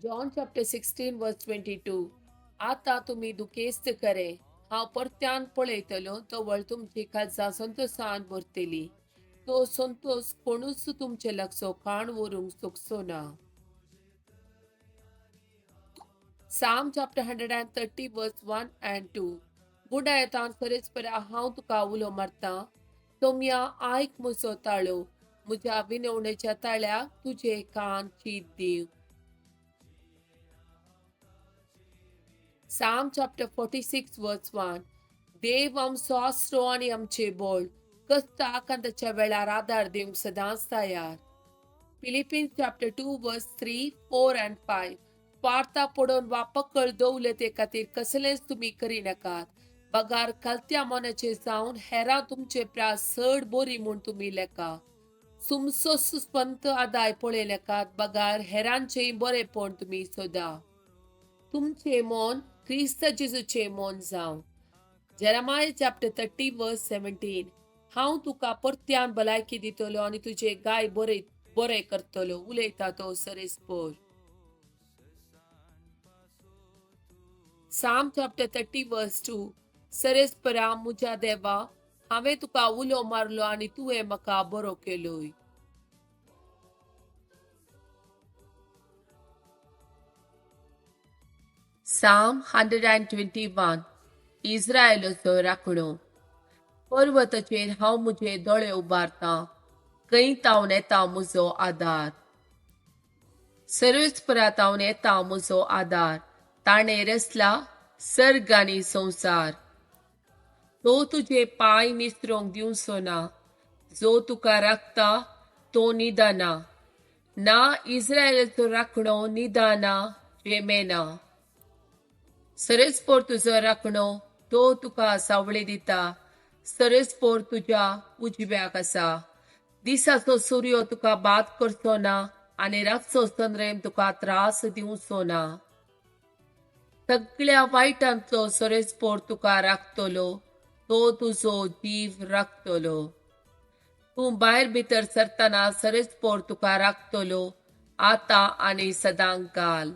John chapter 16 verse 22. आतां तुमी दुखेस्त करे, हांव परत्यान पळयतलो तवळ तुमची काळजां संतोसान भरतली. तो संतोष कोणूच तुमचे लागचो काण व्हरूंक शकचो ना. Psalm chapter 130 verse 1 and 2. गुडायतान सरेस्परा हांव तुका उलो मारता, सोम्या आयक म्हजो ताळो, म्हज्या विनवणेच्या ताळ्याक तुजे कान चीत दिव. Psalm chapter 46 verse 1. देव आमचो आसरो आनी आमचे बळ, कश्टाक आनी ताच्या वेळार आदार दिवंक सदांच तयार. Philippians chapter 2 verse 3, 4 and 5. स्वार्था पडोवन वा पकड दवले ते खातीर कसलेंच तुमी करिनाकात, बगार खालत्या मनाचे जावन हेरां तुमचे प्रास चड बरी म्हूण तुमी लेखा. तुमचो सुस्पंत आदाय पळयनाकात, बगार हेरांचेय बरेपण तुमी सोदा. तुमचें मन क्रिस्त जेजूचें मन जावं. Jeremiah chapter 30 verse 17. हांव तुका परत्यान भलायकी दितलो आनी तुजे गाय बरे बरे करतलो, उलयता तो सरेस्पोर. Psalm chapter 30 verse 2. सरेस्परा म्हज्या देवा, हांवें तुका उलो मारलो आनी तुवें म्हाका बरो केलोय. Psalm 121. इस्रायलाचो राखणो. पर्वताचेर हांव म्हजे दोळे उबारतां, खंय तावन येता म्हजो आदार. सर्वेस्परा तावन येता म्हजो आदार, ताणें रचला सर्ग आनी संवसार. तो तुजे पांय निसरोंक दिवचो ना, जो तुका राखता तो निदाना ना. इस्रायलाचो राखणो निदाना जेमेना. सरेस्पोर तुजो राखणो, तो तुका सावळी दिता, सरेस्पोर तुज्या उजव्याक आसा. दिसाचो सूर्य तुका बाद करचो ना आनी रातचो चंद्रेम तुका त्रास दिवचो ना. सगळ्या वायटांतलो सरेस्पोर तुका राखतलो, तो तुजो जीव राखतलो. तूं भायर भितर सरतना सरेस्पोर तुका राखतलो, आतां आनी सदांकाल.